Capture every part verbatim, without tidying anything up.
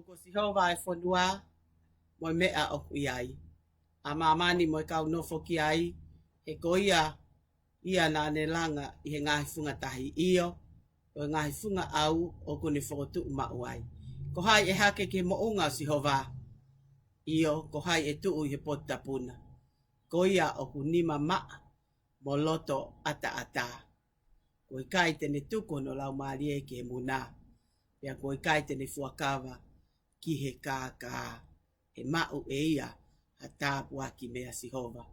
Ko Sihova ʻa e fonua, mo e meʻa ʻoku ʻi ai, ʻa māmani mo e kau nofo ki ai, he ko ia ia naʻa ne langa ʻi he ngaahi funga tahi, ʻio, ʻo e ngaahi funga ʻau ʻoku ne fokotuʻu maʻu ai. Ko hai ʻe hake ki he moʻunga ʻo Sihova? ʻIo, ko hai ʻe tuʻu ʻi he potu tapu na? Ko ia ʻoku nima maʻa mo loto ʻataʻatā. Kuo ʻikai te ne tuku hono laumālie ki he muna, pea kuo ʻikai te ne fuakava ki he kākā. ʻE maʻu ʻe ia ha tāpuaki meia Sihova.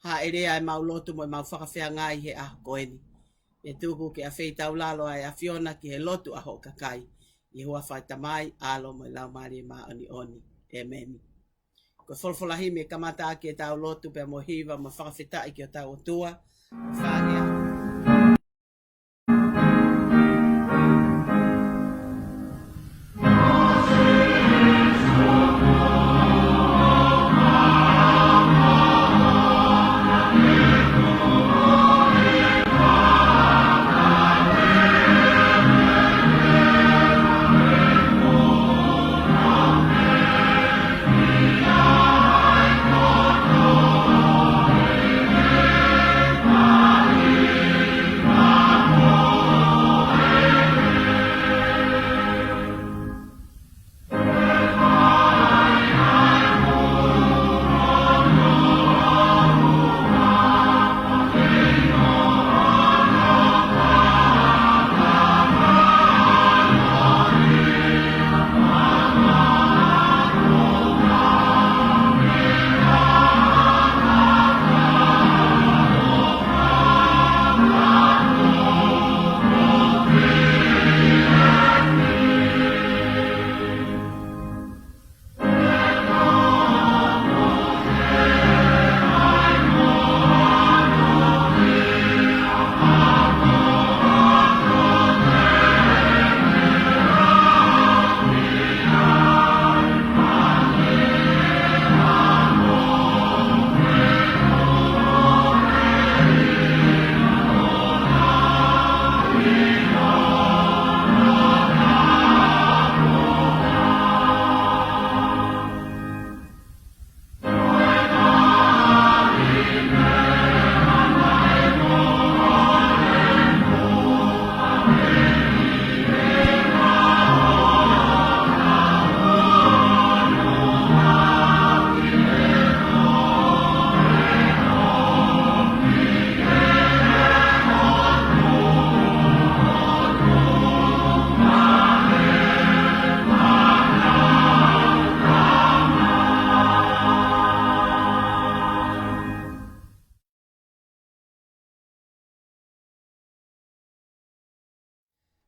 Hāʻele ʻemau lotu mo ʻemau fakafeangai he ʻaho ko eni. Pea tuku ke ʻafeitaulalo ʻa e ʻAfiona ki he lotu ʻa hoʻo kakai, ʻi he huafa ʻo e Tamai, ʻAlo mo e Laumālie Māʻoniʻoni. ʻĒmeni. Ko e folofola himi ʻe kamata ʻaki ʻetau lotu pea mo e hiva mo e fakafetaʻi ki hotau ʻOtua. Fāngia.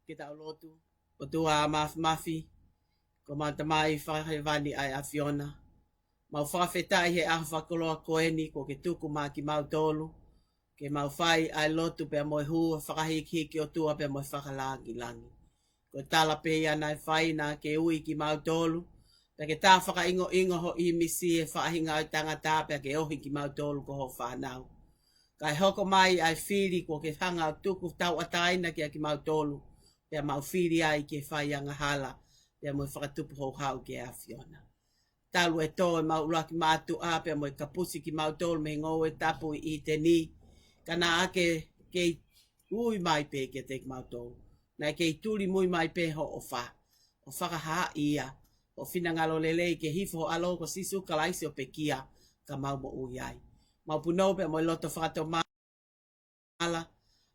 Ke tau lotu. ʻOtua Māfimafi, ko homau Tamai fakahēvani ʻa e ʻAfiona, mau fakafetaʻi he ʻaho fakakoloa ko eni kuo ke tuku maʻa kimautolu ke mau fai ʻa e lotu pea mo e hū, fakahikihiki ʻOtua pea mo e fakalāngilangi. Ko e tala pē ia naʻe fai naʻa ke ui kimautolu, pea ke tā fakaʻingoʻingo ho ʻīmisi he faʻahinga ʻo e tangata, pea ke ohi kimautolu ko ho fānau. Kae hoko mai ʻa e fili kuo ke hanga ʻo tuku tauʻatāina kiate kimautolu, pea mau fili ai ke fai angahala pea mo e fakatupu houhau ki he ʻAfiona. Talu e tō ʻemau ʻuluaki mātuʻa pea mo e kapusi kimautolu mei he ngoue tapu ʻi ʻĪteni, ka naʻa ke kei ui mai pē kiate kimautolu. Naʻe kei tulimui mai pē hoʻo ʻofa, ʻo fakahaaʻi ia ho finangalo lelei, ke hifo ho ʻAlo ko Sīsū Kalaisi ʻo pekia ka mau moʻui ai. Mau punou pea mo e loto fakatomala,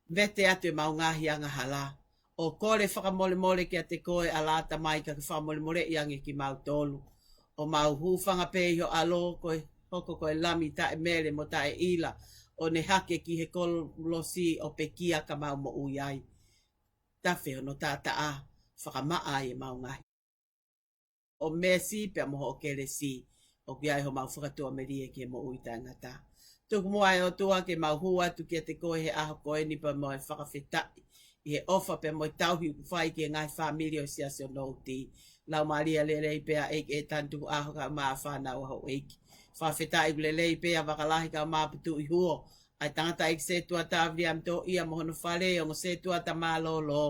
vete atu ʻemau ngaahi angahala, ʻo kole fakamolemole kiate koe ʻAlā Tamai, ka ke fakamolemoleʻi ange kimautolu. ʻO mau hūfanga pē ʻi ho ʻAlo, ko e hoko ko e Lami taʻemele mo taʻeʻila, ʻo ne hake ki he kolosi ʻo pekia ka mau moʻui ai. Tafe hono taʻataʻa, fakamaʻa ai ʻemau ngaahi ʻo mēsi pea mo hoʻo kelesi, ʻoku ʻi ai homau fakatuʻamelie ki he moʻui taʻengata. Tuku muʻa ʻe ʻOtua ke mau hū atu kiate koe he ʻaho ko eni pea mo e fakafetaʻi ʻi he ʻofa pea mo e tauhi ʻoku fai ki he ngaahi fāmili ʻo e Siasi ʻo Nouti. Laumālie lelei pē ʻEiki ʻe tantu ʻaho kae ʻumaʻā fānau ʻa houʻeiki. Fakafetaʻi ʻoku lelei pē ʻa Vakalahi kae ʻumaʻā Putuʻihuo, ʻa e tangataʻeiki sētuata ʻa Viliami Toʻia mo hono fale, ongo sētuata mālōlō,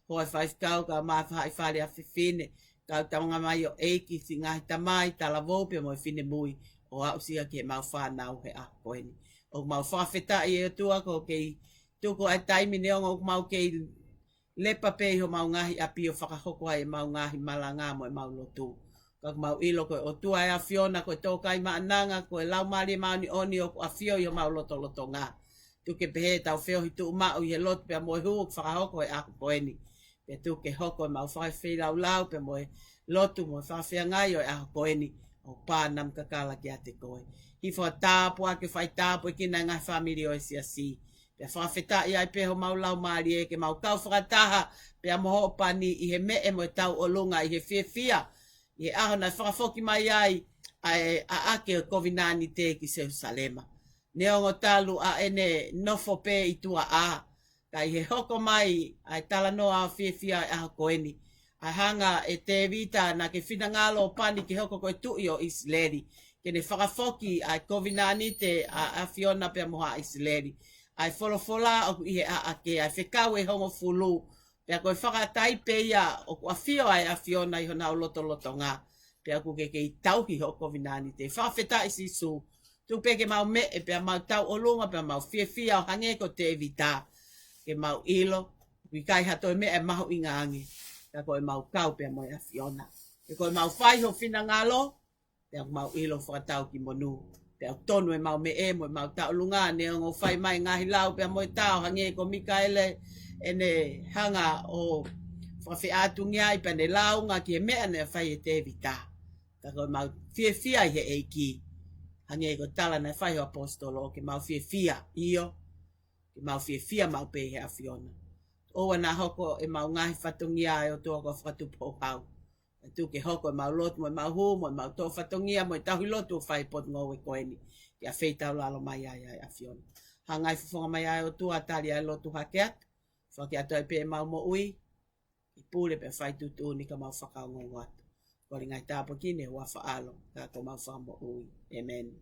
hoa ʻo e faifekau kae ʻumaʻā haʻi fale ʻa fefine, kau taungamālie ʻo e ʻEiki, siʻi ngaahi tamai, talavou pea mo e finemui, ʻo aʻusia ki heʻemau fānau he ʻaho ko eni. ʻOku mau fakafetaʻi ʻe ʻOtua ko e kei tuku ʻa e taimi neongo ʻoku mau kei lepa pē ʻi homau ngaahi ʻapi ʻo fakahoko ai ʻemau ngaahi malanga mo ʻemau lotu. Ka ʻoku mau ʻilo ko e ʻOtua ʻa e ʻAfiona, ko e Tokaimaʻananga, ko e Laumālie Māʻoniʻoni ʻoku ʻafio ʻi homau lotolotonga. Tuku ke pehē ʻetau feohi tuʻumaʻu ʻi he lotu pea mo e hū ʻoku fakahoko he ʻaho ko eni. Pea tuku ke hoko ʻemau fakafeilaulau pea mo e lotu mo e fakafeangai ʻo e ʻaho ko eni, ʻo pānam kakala kiate koe. Hifo ʻa e tāpuaki, fai tāpuekina e ngaahi fāmili ʻo e siasi. Pea fakafetaʻi ai pē homau laumālie ke mau kau fakataha pea mo hoʻo pani ʻi he meʻe mo e tauʻolunga ʻi he fiefia, ʻi he ʻaho naʻe fakafoki mai ai ʻa e ʻaʻake ʻo e kovinānite ki Selusalema. Neongo talu ʻa ʻene nofo pē ʻi tuaʻā, ka ʻi he hoko mai ʻa e talanoa ʻo e fiefia ʻo e ʻaho ko eni, ʻa e hanga ʻe Tēvita naʻa ke finangalo ʻo pani ke hoko ko e tuʻi ʻo ʻIsileli, ke ne fakafoki ʻa e kovinānite ʻa e ʻAfiona pea mo haʻa ʻIsileli. ʻA e folofola ʻoku ʻi he ʻaʻake, ʻa e fekau ʻe hongofulu, pea ko e fakataipe ia ʻoku ʻafio ai ʻa e ʻAfiona ʻi honau lotolotonga. Pea ʻoku ke kei tauhi hoʻo kovinānite. Fakafetaʻi Sīsū. Tuku pē ke mau meʻe pea mau tauʻolunga pea mau fiefia ʻo hangē ko Tēvita. Ke mau ʻilo, ʻoku ʻikai ha toe meʻa ʻe mahuʻinga ange, ka ko ʻemau kau pea mo e ʻAfiona. Ke ko ʻemau fai ho finangalo, pea ʻoku mau ʻilo fakatau ki monū. Pea ʻoku tonu ʻemau meʻe mo ʻemau tauʻolunga, neongo ʻoku fai mai ngaahi lau pea mo e tao, hangē ko Mikaele, ʻene hanga ʻo fakafeʻātungia ai pea ne lāunga ki he meʻa naʻe fai ʻe Tēvita. Ka ko ʻemau fiefia ʻi he ʻEiki. Hangē ko e tala naʻe fai ho ʻaposetolo, ke mau fiefia, ʻio, ke mau fiefia maʻu pē ʻi he ʻAfiona. ʻOua naʻa hoko ʻemau ngaahi fatongia ʻe ʻOtua ko e fakatupu houhau. Ka tuku ke hoko ʻemau lotu mo ʻemau hū mo ʻemau toʻo fatongia mo e tauhi lotu ʻoku fai he potungāue ko eni, ke ʻafeitaulalo mai ai ʻa e ʻAfiona. Hangai fofonga mai ʻa e ʻOtua, tali ʻa e lotu hake atu. Foaki atu ai pē ʻemau moʻui, ke pule pea fai tuʻutuʻuni ka mau fakaongoongo atu. Kole ngaahi tāpuaki ni he huafa ʻo e ʻAlo, ka ko homau Fakamoʻui. ʻĒmeni.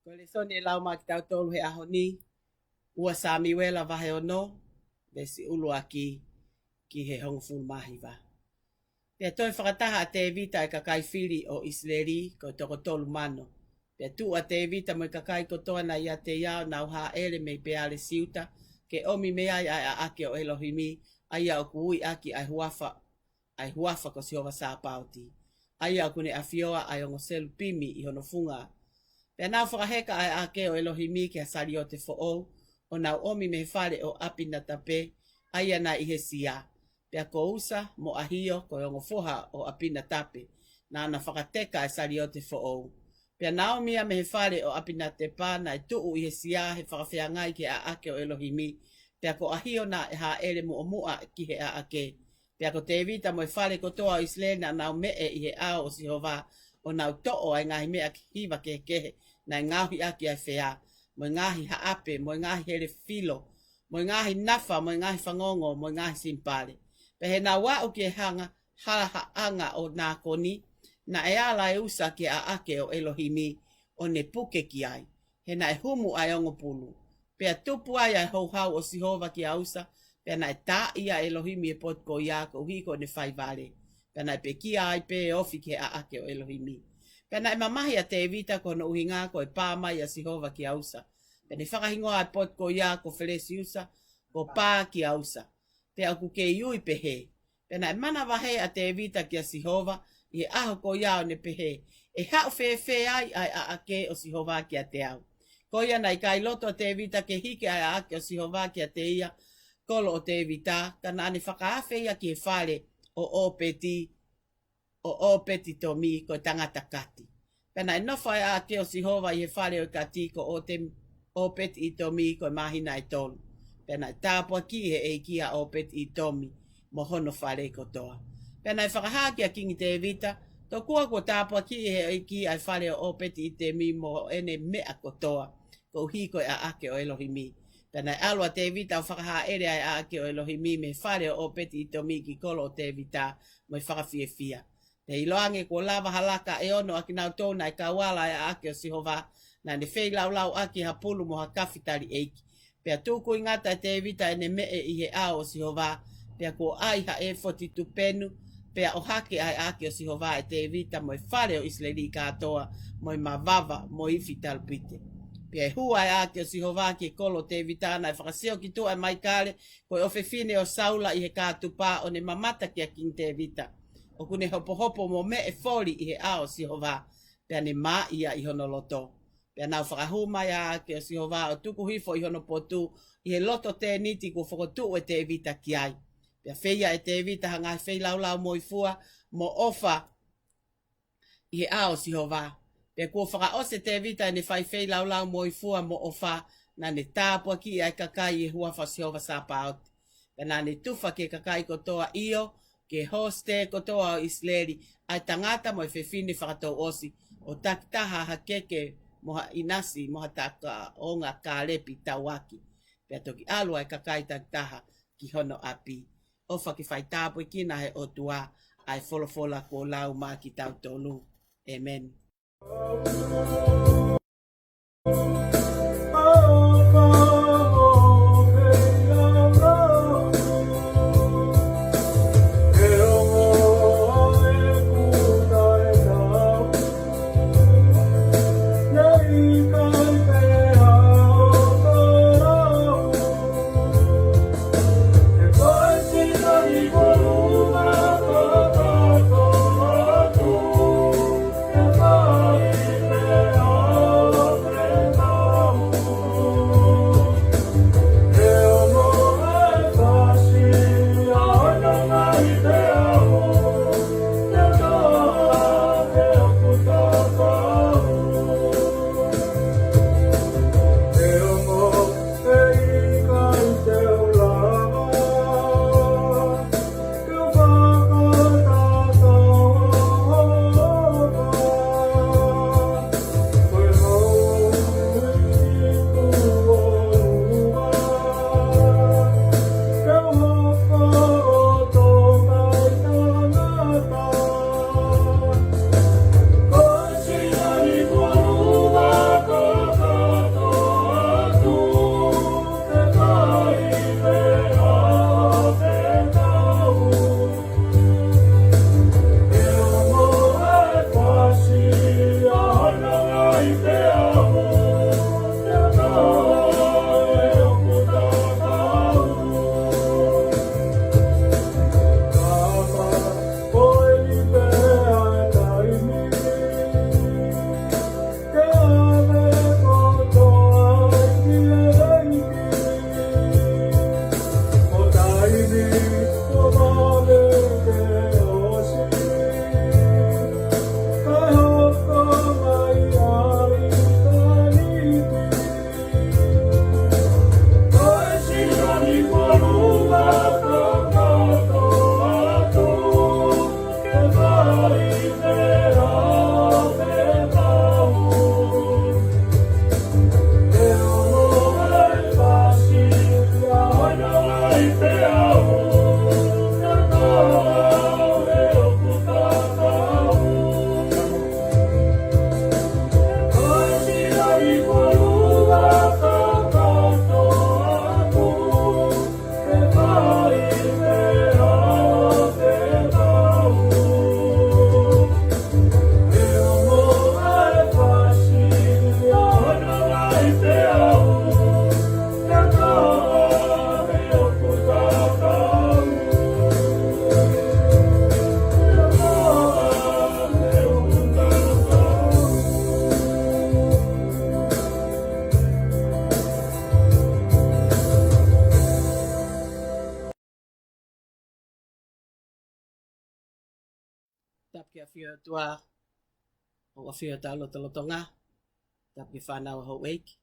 Ko e lēsoni ʻe lau mai kiate kitautolu he ʻaho ni, ua Samiuela vahe ono, veesi ʻuluaki ki he hongofulu mā hiva. Pea toe fakataha ʻa Tēvita ʻa e kakai fili ʻo ʻIsileli, ko e toko tolu mano. Pea tuʻu ʻa Tēvita mo e kakai kotoa naʻe ʻiate ia ʻo nau hāʻele mei Peale-siuta, ke ʻomi mei ai ʻa e ʻaʻake ʻo ʻElohimi, ʻa ia ʻoku ui ʻaki ʻa e huafa, ʻa e huafa ko Sihova Sāpaoti, ʻa ia ʻoku ne ʻafioʻi ʻa e ongo selupimi ʻi hono funga. Pea nau fakaheka ʻa e ʻaʻake ʻo ʻElohimi ki ha saliote foʻou, ʻo nau ʻomi mei he fale ʻo ʻApinatape, ʻa ia naʻe ʻi he sia. Pea ko ʻUsa mo ʻAhio, ko e ongo foha ʻo ʻApinatape, naʻa na fakateka ʻa e saliote foʻou. Pea Naomi ia mei he fale ʻo ʻApinatepa naʻe tuʻu ʻi he sia he fakafeangai ki he ʻaʻake ʻo ʻElohimi, pea ko ʻAhio naʻe hāʻele muʻomuʻa ki he ʻaʻake. Pea ko Tēvita mo e fale kotoa ʻo ʻIsileli naʻa nau meʻe ʻi he ʻao ʻo Sihova, ʻo nau toʻo ʻa e ngaahi meʻa hiva kehekehe naʻe ngaohi ʻaki ʻa e fea, mo e ngaahi haʻape, mo e ngaahi hele filo, mo e ngaahi nafa, mo e ngaahi fangongo, mo e ngaahi simipale. Pea heʻenau aʻu ki he hanga, halahaʻanga ʻo Nakoni, naʻe ala ʻa ʻUsa ki he ʻaʻake ʻo ʻElohimi, ʻo ne puke ki ai, he naʻe humu ʻa e ongo pulu. Pea tupu ai ʻa e houhau ʻo Sihova kia ʻUsa, pea naʻe taaʻi ʻa ʻElohimi ʻi he potu ko ia koeʻuhi ko ʻene fai vale. Pea naʻe pekia ai pē ʻo ofi ki he ʻaʻake ʻo ʻElohimi. Pea naʻe mamahi ʻa Tēvita ko hono ʻuhinga ko e pā mai ʻa Sihova kia ʻUsa. Pea ne fakahingoa ʻa e potu ko ia ko Felesi-ʻUsa, ko pā kia ʻUsa. Pea ʻoku kei ui pehē. Pea naʻe manavahē ʻa Tēvita kia Sihova ʻi he ʻaho ko ia ʻo ne pehē, ʻe haʻu fēfē ai ʻa e ʻaʻake ʻo Sihova kiate au. Ko ia naʻe ʻikai loto ʻa Tēvita ke hiki ʻa e ʻaʻake ʻo Sihova kiate ia, kolo ʻo Tēvita, ka naʻa ne fakaafe ia ki he fale ʻo ʻOpeti, ʻo ʻOpeti-ʻItomi ko e tangata Kati. Pea naʻe nofo ʻa e ʻaʻake ʻo Sihova ʻi he fale ʻo e Kati ko ʻOte-, ʻOpeti-ʻItomi ko e māhina ʻe tolu. Pea naʻe tāpuakiʻi ʻe he ʻEiki ʻa ʻOpeti-ʻItomi mo hono fale kotoa. Pea naʻe fakahā kia Kingi Tēvita, tokua kuo tāpuakiʻi ʻe he ʻEiki ʻa e fale ʻo ʻOpeti-ʻItomi mo ʻene meʻa kotoa, koeʻuhi ko e ʻaʻake ʻo ʻElohimi. Pea naʻe ʻalu ʻa Tēvita ʻo fakahāʻele ʻa e ʻaʻake ʻo ʻElohimi mei he fale ʻo ʻOpeti-ʻItomi ki kolo ʻo Tēvita mo e fakafiefia. Pea ʻiloange kuo lava ha laka ʻe ono ʻa kinautolu naʻe kau ala ʻa e ʻaʻake ʻo Sihova, naʻa ne feilaulau ʻaki ha pulu mo ha kafitali ʻeiki. Pea tukuingata ʻe Tēvita ʻene meʻe ʻi he ʻao ʻo Sihova, pea kuo ʻai ha ʻefoti tupenu, pea ʻohake ʻa e ʻaʻake ʻo Sihova ʻe Tēvita mo e fale ʻo ʻIsileli kātoa, mo e mavava, mo e ifi talupite. Pea ʻi he hū ʻa e ʻaʻake ʻo Sihova ki he kolo ʻo Tēvita naʻe fakasio ki tuʻa ʻe Maikale, ko e ʻofefine ʻo Saula ʻi he kātupa ʻo ne mamata kia Kingi Tēvita. ʻOku ne hopohopo mo meʻe foli ʻi he ʻao ʻo Sihova, pea ne mā ia ʻi hono loto. Pea nau fakahū mai ʻa e ʻaʻake ʻo Sihova ʻo tuku hifo ʻi hono potu ʻi he loto tēniti kuo fokotuʻu ʻe Tēvita ki ai. Pea feia ʻe Tēvita ha ngaahi feilaulau moifua mo ʻofa ʻi he ʻao ʻo Sihova. Pea kuo fakaʻosi ʻe Tēvita ʻene fai feilaulau moifua mo ʻofa, naʻa ne tāpuakiʻi ʻa e kakai ʻi he huafa ʻo Sihova Sapaoti. Pea naʻa ne tufa ki he kakai kotoa, ʻio, ki he hosite kotoa ʻo ʻIsileli, ʻa e tangata mo e fefine fakatouʻosi, ʻo takitaha ha keke mo ha ʻinasi mo ha takaʻonga kālepi tauaki. Pea toki ʻalu ʻa e kakai takitaha ki hono ʻapi. ʻOfa ke faitāpuekina ʻe he ʻOtua ʻa e folofola kuo lau maʻa kitautolu. ʻĒmeni. ʻAfio ʻOtua, ʻo ʻafio ʻi hotau lotolotonga. Tapu ki he fānau ʻa houʻeiki.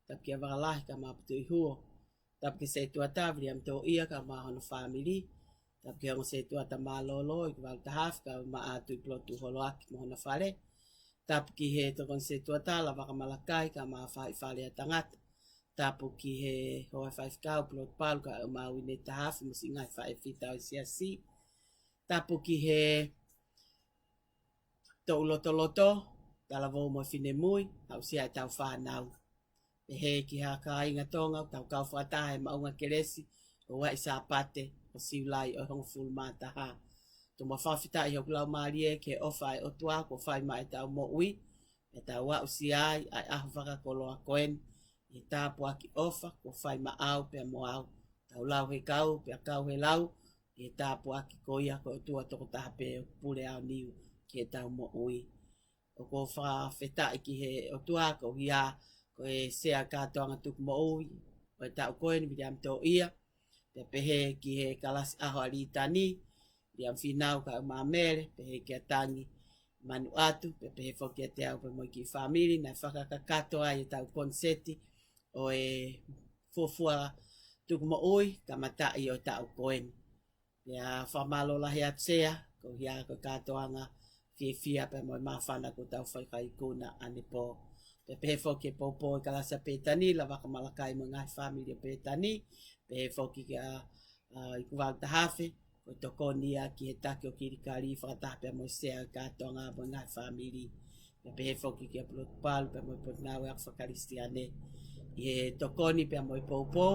Tapu kia Vakalahi kae ʻumaʻā Putuʻihuo. Tapu ki he setuata Viliami Toʻia kae ʻumaʻā hono fāmili. Tapu ki he ongo setuata mālōlō, ʻIkuvalu Tahafe kae ʻumaʻā Tuʻipulotu Holoaki mo hona fale. Tapu ki he tokoni setuata Lavaka Malakai kae ʻumaʻā Faifale ʻa Tangata. Tapu ki he hoa faifekau Pulotu Palu kae ʻumaʻā Uine Tahafe mo siʻi ngaahi faʻē fita ʻo e siasi. Tapu ki he toʻu lotoloto, talavou mo e finemui, aʻusia ʻetau fānau. Pehē ki he kāinga Tonga, tau kau fakataha he maʻunga kelesi, ʻo e Sāpate ʻo Siulai ʻo e hongofulu mā taha. Tomuʻa fakafetaʻi hoku laumālie ki he ʻofa ʻa e ʻOtua kuo fai maʻa ʻetau moʻui, pea tau aʻusia ai ʻa e ʻaho fakakoloa ko eni, ʻi he tāpuaki ʻofa kuo fai maʻau pea mo au. Tau lau he kau, pea kau he lau, ʻi he tāpuaki ko ia ko e ʻOtua tokotaha pē ʻoku pule aoniu ki heʻetau moʻui. ʻOku ou fakafetaʻi ki he ʻOtua koeʻuhi ko e sea kātoanga tukumoʻui ʻo e taʻu ko eni, Viliami Toʻia. Pea pehē ki he kalasi ʻaho ʻa Litani, Viliami Finau kae ʻumaʻā Mele, pehē kia Tangi Manuʻatu, pea pehē foki kiate au pea mo e kiʻi fāmili, naʻe fakakakato ai ʻetau koniseti ʻo e fuofua tukumoʻui, kamataʻi ʻo e taʻu ko eni. Pea fakamālō lahi atu sea, koeʻuhi ko e kātoanga fiefia pea mo e māfana kuo tau fai kai kuna ʻanepō. Pea pehē foki ki he poupou ʻa e kalasi ʻa Petani, Lavaka Malakai mo e ngaahi fāmili ʻo Petani. Pehē foki kia, ʻa, ʻIkuvalu Tahafe, ko e tokoni ia ki he taki ʻo Kilikali fakataha pea mo e sea ʻo e kātoanga mo e ngaahi fāmili. Pea pehē foki kia Pulotu Palu pea mo e Potungāue ʻAho Fakakalisitiane ʻi he tokoni pea mo e poupou,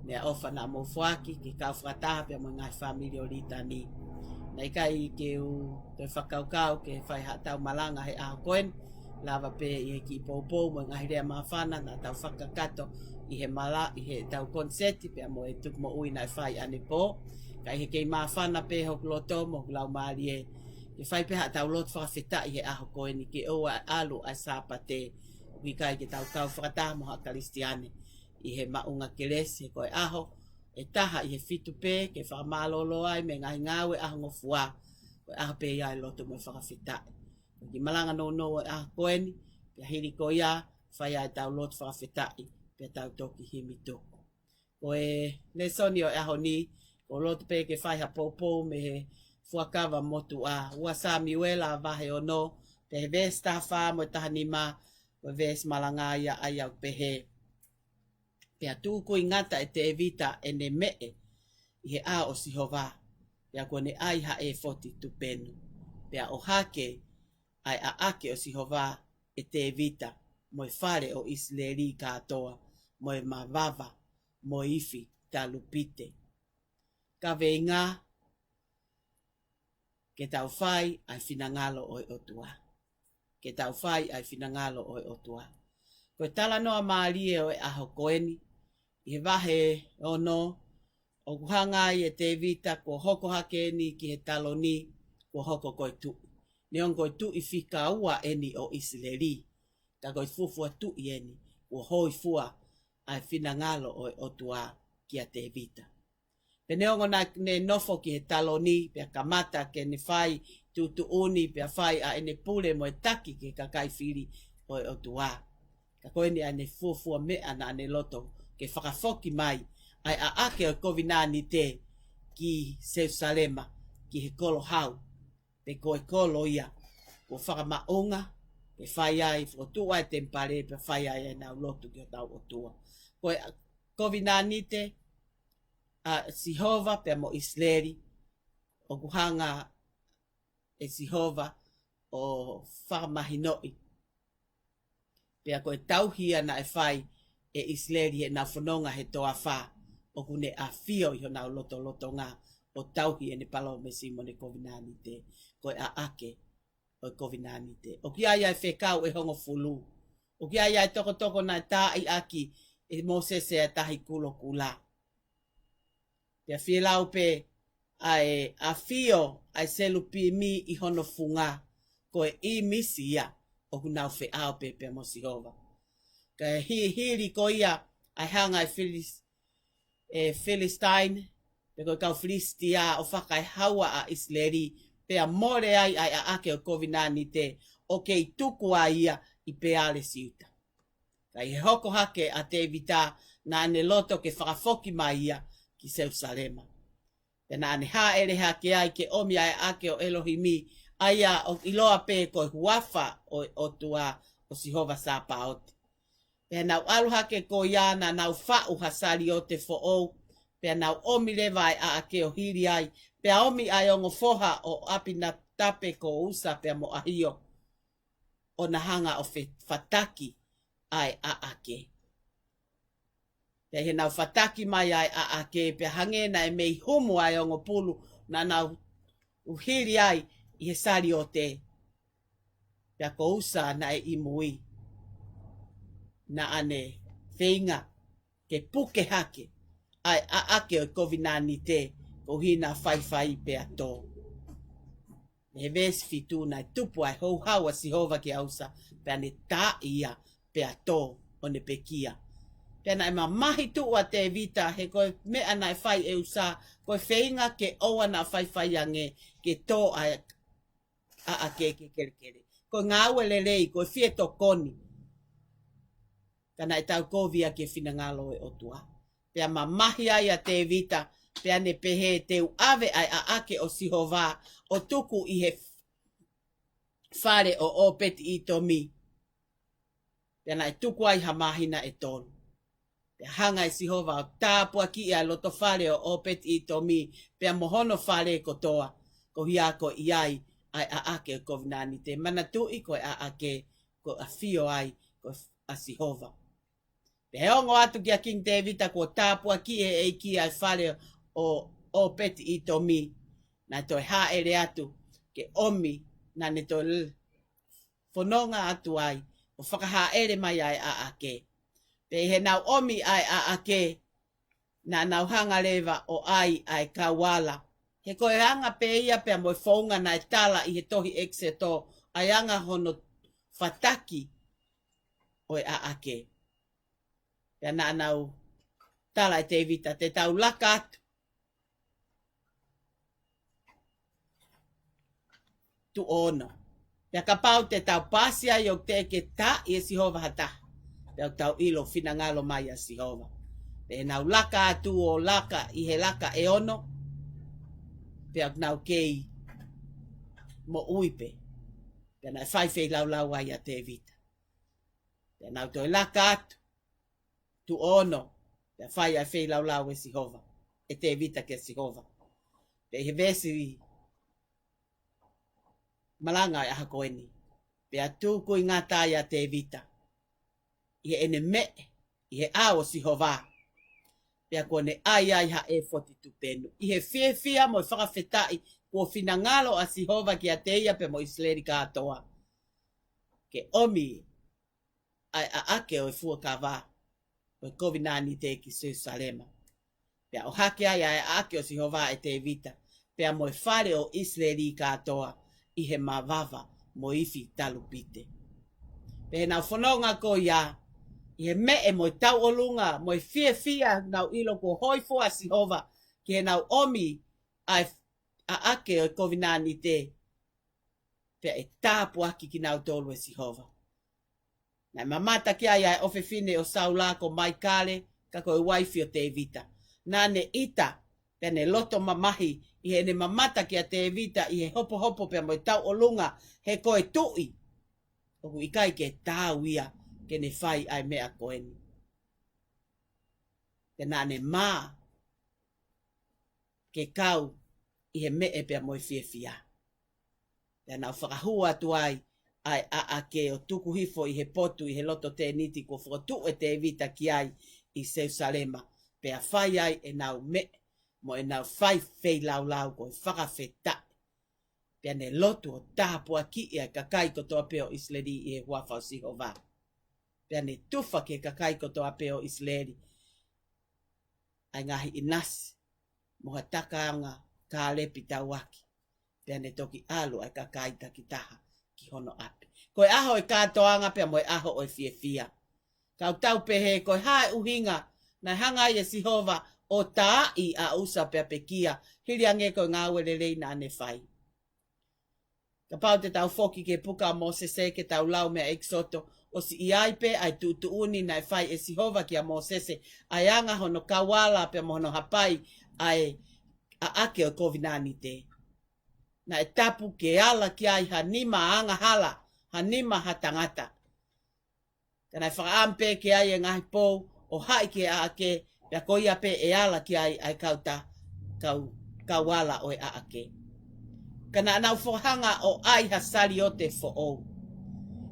meʻaʻofa naʻa mou foaki ke kau fakataha pea mo e ngaahi fāmili ʻo Litani. Naʻe ʻikai ke u toe fakakaukau ke fai haʻatau malanga he ʻaho ko eni, lava pē ʻi he kiʻi poupou mo e ngaahi lea māfana naʻa tau fakakakato ʻi he mala, ʻi heʻetau koniseti pea mo e tukumoʻui naʻe fai ʻanepō. Ka ʻi he kei māfana pē hoku loto mo hoku laumālie, ke fai pē haʻatau lotu fakafetaʻi he ʻaho ko eni ke ʻoua ʻe ʻalu ʻa e Sāpate ʻoku ʻikai ke tau kau fakataha mo ha Kalisitiane ʻi he maʻunga kelesi, he ko e ʻaho ʻe taha ʻi he fitu pē ke fakamālōlō ai mei he ngaahi ngāue ʻaho ngofua. Ko e ʻaho pē ia ʻo e lotu mo e fakafetaʻi. Ko e kiʻi malanga nounou ʻo e ʻaho ko eni, pea hili ko ia, fai ai ʻetau lotu fakafetaʻi, pea tau toki himi tuku. Ko e lēsoni ʻo e ʻaho ni, ʻoku ou loto pē ke fai ha poupou mei he Fuakava Motuʻa, ua Samiuela vahe ono, pea he veesi taha fā mo e taha nima, ko e veesi malanga ia ʻa ia ʻoku pehē: Pea tukuingata ʻe Tēvita ʻene meʻe ʻi he ʻao ʻo Sihova, pea kuo ne ʻai ha ʻefoti tupenu. Pea ʻohake ʻa e ʻaʻake ʻo Sihova ʻe Tēvita, mo e fale ʻo ʻIsileli kātoa, mo e mavava, mo e ifi talupite. Kaveinga: Ke tau fai ʻa e finangalo ʻo e ʻOtua. Ke tau fai ʻa e finangalo ʻo e ʻOtua. Ko e talanoa mālie ʻo e ʻaho ko eni, ʻi he vahe ono, ʻoku hanga ai ʻe Tēvita kuo hoko hake eni ki he taloni, kuo hoko ko e tuʻi. Neongo ko e tuʻi fika ua eni ʻo ʻIsileli, ka ko e fuofua tuʻi eni, kuo hōifua ʻa e finangalo ʻo e ʻOtua kia Tēvita. Pea neongo naʻa ne nofo ki he taloni, pea kamata ke ne fai tuʻutuʻuni, pea fai ʻa ʻene pule mo e taki ki he kakai fili ʻo e ʻOtua, ka ko eni ʻa ʻene fuofua meʻa naʻa ne loto ke fakafoki mai ʻa e ʻaʻake ʻo e kovinānite ki Selusalema, ki he kolo hau, pe ko e kolo ia kuo fakamaʻunga, pea fai ai, fokotuʻu ai e temipale, pea fai ai ʻenau lotu ki hotau ʻOtua. Ko e kovinānite ʻa Sihova pea mo ʻIsileli, ʻoku hanga ʻe Sihova ʻo fakamahinoʻi. Pea ko e tauhi ia naʻe fai ʻe ʻIsileli heʻenau fononga he toafa, ʻoku ne ʻafio ʻi honau lotolotonga ʻo tauhi ʻene palōmesi mo ʻene kovinānite. Ko e ʻaʻake ʻo e kovinānite. ʻOku ʻi ai ʻa e fekau ʻe hongofulu. ʻOku ʻi ai ʻa e tokotoko naʻe taaʻi ʻaki ʻe Mōsese ʻa e Tahi Kulokula. Pea fielau pē ʻa e ʻafio ʻa e selupimi ʻi hono funga, ko e ʻīmisi ia ʻoku nau feʻao pē pea mo Sihova. Kae hihili ko ia ʻa e hanga ʻe Filis-, ʻe Filisitaine, pe ko e kau Filisitia ʻo fakaehaua ʻa ʻIsileli, pea mole ai ʻa e ʻaʻake ʻo e kovinānite ʻo kei tuku ai ia ʻi Peale Siuta. Ka ʻi he hoko hake ʻa Tēvita, naʻa ne loto ke fakafoki mai ia ki Selūsalema. Pea naʻa ne hāʻele hake ai ke ʻomi ʻa e ʻaʻake ʻo ʻElohimi, ʻa ia ʻoku ʻiloa pē ko e huafa ʻo e ʻOtua, ʻo Sihova Sāpaoti. Pea nau ʻalu hake ko ia, naʻa nau faʻu ha saliote foʻou, pea nau ʻomi leva ʻa e ʻaʻake ʻo hili ai, pea ʻomi ʻa e ongo foha ʻo ʻApinatape ko ʻUsa pea mo ʻAhio, ʻo na hanga ʻo fe-, fataki ʻa e ʻaʻake. Pea ʻi heʻenau fataki mai ʻa e ʻaʻake, pea hangē naʻe mei humu ʻa e ongo pulu naʻa nau hili ai ʻi he saliote. Pea ko ʻUsa naʻe ʻi mui, naʻa ne feinga ke puke hake ʻa e ʻaʻake ʻo e kovinānite, koeʻuhi naʻa faifai pea tō. He veesi fitu, naʻe tupu ʻa e houhau ʻa Sihova kia ʻUsa, pea ne taaʻi ia pea tō, ʻo ne pekia. Pea naʻe mamahi tuʻu ʻa Tēvita, he ko e meʻa naʻe fai ʻe ʻUsa, ko e feinga ke ʻoua naʻa faifai ange, ke tō ʻa e ʻaʻake ki he kelekele. Ko e ngāue lelei, ko e fie tokoni. Ka naʻe taukovi ia ki he finangalo ʻo e ʻOtua. Pea mamahi ai ʻa Tēvita, pea ne pehē, te u ʻave ʻa e ʻaʻake ʻo Sihova ʻo tuku ʻi he fale ʻo ʻŌpeti-ʻĪtomi. Pea naʻe tuku ai ha māhina ʻe tolu. Pea hanga ʻe Sihova ʻo tāpuakiʻi ʻa e loto fale ʻo ʻŌpeti-ʻĪtomi, pea mo hono fale kotoa, koeʻuhi ko e ʻi ai ʻa e ʻaʻake ʻo e kovinānite. Manatuʻi ko e ʻaʻake ko e ʻafio ai ko e f-, ʻa Sihova. Pea ʻi he ongo atu kia Kingi Tēvita kuo tāpuakiʻi ʻe he ʻEiki ʻa e fale ʻo ʻŌpeti-ʻĪtomi, naʻe toe hāʻele atu ke ʻomi, naʻa ne toe l-, fononga atu ai, ʻo fakahāʻele mai ʻa e ʻaʻake. Pea ʻi heʻenau ʻomi ʻa e ʻaʻake, naʻa nau hanga leva ʻo ʻai ʻa e kauala. He ko e anga pē ia pea mo e founga naʻe tala ʻi he tohi ʻEkisoto, ʻa e anga hono fataki ʻo e ʻaʻake. Pea naʻa nau tala ʻe Tēvita, te tau laka atu. Tuʻo ono. Pea kapau te tau paasi ai ʻoku teʻeki ke taaʻi ʻe Sihova ha taha. Pea ʻoku tau ʻilo finangalo mai ʻa Sihova. Pea nau laka atu ʻo laka ʻi he laka ʻe ono. Pea ʻoku nau kei moʻui pē. Pea naʻe fai feilaulau ai ʻa Tēvita. Pea nau toe laka atu. Tuʻo ono, pea fai ʻa e feilaulau ʻe Sihova, ʻe Tēvita kia Sihova. Pea ʻi he veesi malanga ʻo e ʻaho ko eni. Pea tukuingata ai ʻa Tēvita ʻi heʻene meʻe ʻi he ʻao ʻo Sihova. Pea kuo ne ʻai ai ha ʻefoti tupenu. ʻI he fiefia mo e fakafetaʻi kuo finangalo ʻa Sihova kiate ia pea mo ʻIsileli kātoa. Ke ʻomi ʻa e ʻaʻake ʻo e fuakava ʻo e kovinānite ki Selūsalema. Pea ʻohake ai ʻa e ʻaʻake ʻo Sihova ʻe Tēvita, pea mo e fale ʻo ʻIsileli kātoa ʻi he mavava mo e ifi talupite. Pea ʻi heʻenau fononga ko ia, ʻi he meʻe mo e tauʻolunga, mo e fiefia nau ʻilo kuo hōifua ʻa Sihova, ki heʻenau ʻomi ʻa e ʻaʻake ʻo e kovinānite, pea ʻe tāpuaki kinautolu ʻe Sihova. Naʻe mamata ki ai ʻa e ʻofefine ʻo Saula ko Maikale, ka ko e uaifi ʻo Tēvita. Naʻa ne ʻita, pea ne loto mamahi, ʻi heʻene mamata kia Tēvita, ʻi he hopohopo pea mo e tauʻolunga, he ko e tuʻi. ʻOku ʻikai ke taau ia, ke ne fai ʻa e meʻa ko eni. Pea naʻa ne mā, ke kau ʻi he meʻe pea mo e fiefia. Pea nau fakahū atu ai ʻa e ʻaʻake ʻo tuku hifo ʻi he potu ʻi he loto tēniti kuo fokotuʻu ʻe Tēvita ki ai ʻi Selūsalema. Pea fai ai ʻenau meʻe mo ʻenau fai feilaulau ko e fakafetaʻi. Pea ne lotu ʻo tāpuakiʻi ʻa e kakai kotoa pē ʻo ʻIsileli ʻi he huafa ʻo Sihova. Pea ne tufa ki he kakai kotoa pē ʻo ʻIsileli ʻa e ngaahi ʻinasi, mo ha takaanga kālepi tauaki, pea ne toki ʻalu ʻa e kakai takitaha ki hono ʻapi. Ko e ʻaho ʻo e kātoanga pea mo e ʻaho ʻo e fiefia. Ka ʻoku tau pehē, ko e hā e ʻuhinga naʻe hanga ai ʻe Sihova ʻo taaʻi ʻa ʻUsa pea pekia, hili ange ko e ngāue lelei naʻa ne fai. Kapau te tau foki ki he puka ʻa Mōsese ke tau lau mei ʻEkisoto, ʻosi ʻi ai pē ʻa e tuʻutuʻuni naʻe fai ʻe Sihova kia Mōsese, ʻa e anga hono kauala pea mo hono hapai ʻa e ʻaʻake ʻo e kovinānite. Naʻe tapu ke ala ki ai ha nima angahala, ha nima ha tangata. Ka naʻe fakaʻamu pē ke ʻai e ngaahi pou ʻo haʻi ki he ʻaʻake, pea ko ia pē ʻe ala ki ai ʻa e kau ta, kau, kauala ʻo e ʻaʻake. Ka naʻa nau fakahanga ʻo ʻai ha saliote foʻou.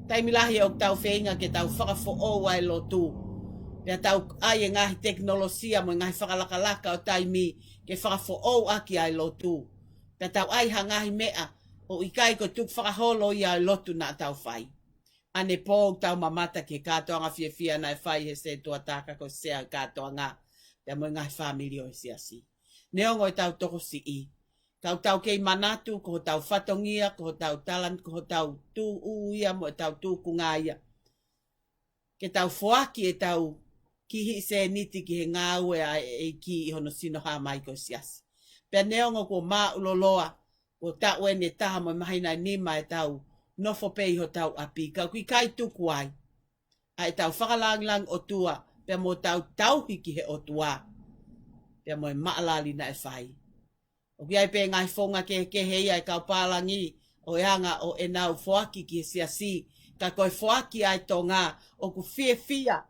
Taimi lahi ʻoku tau feinga ke tau fakafoʻou ʻa e lotu. Pea tau ʻai e ngaahi tekinolosia mo e ngaahi fakalakalaka ʻo taimi ke fakafoʻou ʻaki ʻa e lotu. Pea tau ʻai ha ngaahi meʻa ʻoku ʻikai ko e tukufakaholo ia ʻo e lotu naʻa tau fai. ʻAnepō ʻoku tau mamata ki he kātoanga fiefia naʻe fai he sētuata ka ko e sea kātoanga pea mo e ngaahi fāmili ʻo e siasi. Neongo ʻetau tokosiʻi, ka ʻoku tau kei manatu ko hotau fatongia, ko hotau talani, ko hotau tūʻū ia mo ʻetau tūkunga ia ke tau foaki ʻetau kihiʻi sēniti ki he ngāue ʻa e ʻEiki ʻi hono sino hā mai ko e siasi. Pea neongo kuo māʻuloloa, kuo taʻu eni ʻe taha mo e māhina ʻe nima ʻetau nofo pē ʻi hotau ʻapi, ka ʻoku ʻikai tuku ai ʻa ʻetau fakalāngilangi ʻOtua, pea mo ʻetau tauhi ki he ʻOtua, pea mo e maʻalali naʻe fai. ʻOku ʻi ai pē ngaahi founga kehekehe ia ʻa e kau pālangi ʻo e anga ʻo ʻenau foaki ki he siasi, ka ko e foaki ʻa e Tonga ʻoku fiefia,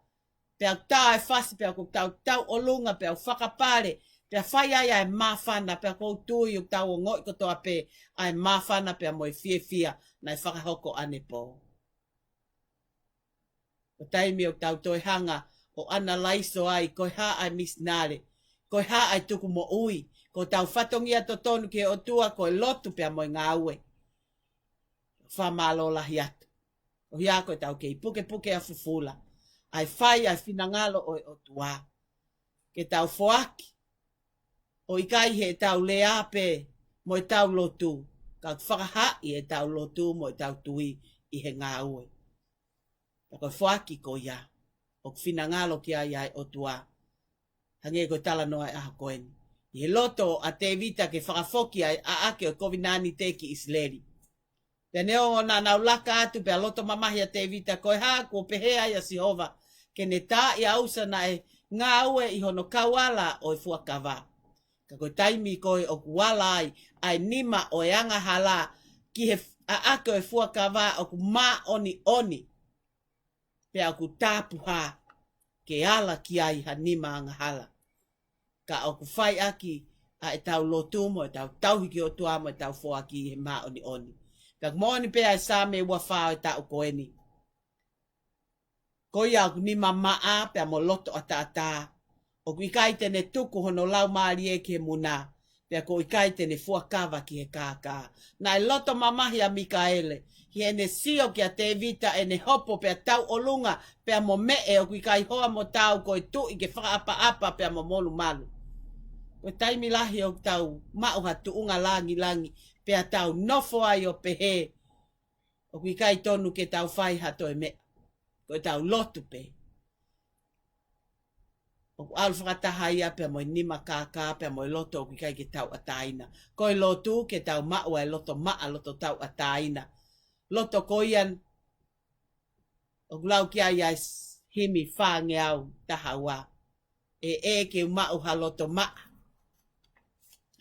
pea ʻoku tā e fasi, pea ʻoku tau tauʻolunga, pea ʻoku fakapale, pea fai ai ʻa e māfana, pea ʻoku ou tui ʻoku tau ongoʻi kotoa pē ʻa e māfana pea mo e fiefia naʻe fakahoko ʻanepō. Ko e taimi ʻoku tau toe hanga ʻo ʻanalaiso ai, ko e hā ʻa e misinale, ko e hā ʻa e tuku moʻui, ko hotau fatongia totonu ki he ʻOtua, ko e lotu pea mo e ngāue. Fakamālō lahi atu. ʻOku ʻi ai ko ʻetau kei pukepuke ʻa fufula, ʻa e fai ʻa e finangalo ʻo e ʻOtua. Ke tau foaki, ʻo ʻikai heʻetau lea pē mo ʻetau lotu, ka fakahaaʻi ʻetau lotu mo ʻetau tui ʻi he ngāue. Ka ko e foaki ko ia ʻoku finangalo ki ai ʻa e ʻOtua. Hangē ko e talanoa ʻa e ʻaho ko eni, ʻi he loto ʻa Tēvita ke fakafoki ʻa e ʻaʻake ʻo e kovinānite ki ʻIsileli. Pea neongo naʻa nau laka atu, pea loto mamahi ʻa Tēvita, ko e hā kuo pehē ai ʻa Sihova ke ne taaʻi ʻa ʻUsa naʻe ngāue ʻi hono kauala ʻo e fuakava. Ka ko e taimi ko ē ʻoku ala ai ʻa e nima ʻo e angahala ki he ʻaʻake ʻo e fuakava ʻoku māʻoniʻoni, pea ʻoku tāpuhā ke ala ki ai ha nima angahala. Ka ʻoku fai ʻaki ʻa ʻetau lotu mo ʻetau tauhi ki he ʻOtua mo ʻetau foaki ʻi he māʻoniʻoni. Pea ʻoku moʻoni pē ʻa e Saame ua fā ʻo e taʻu ko eni. Ko ia ʻoku nima maʻa pea mo loto ʻataʻatā, ʻoku ʻikai te ne tuku hono laumālie ki he muna, pea ʻoku ʻikai te ne fuakava ki he kākā. Naʻe loto mamahi ʻa Mikaele, ʻi heʻene sio kia Tēvita ʻene hopo pea tauʻolunga pea mo meʻe ʻoku ʻikai hoa mo tau, ko e tuʻi ke fakaʻapaʻapa pea mo molumalu. Ko e taimi lahi ʻoku tau maʻu ha tuʻunga langilangi, pea tau nofo ai ʻo pehē ʻoku ʻikai tonu ke tau fai ha toe meʻa. Ko ʻetau lotu pē ʻoku ʻalu fakataha ia pea mo e nima kākā pea mo e loto ʻoku ʻikai ke tauʻatāina. Ko e lotu ke tau maʻu ʻa e loto maʻa, loto tauʻatāina. Loto ko ia ʻoku lau ki ai ʻa e s-, himi fāngeau taha ua. ʻE ʻEiki, ke u maʻu ha loto maʻa,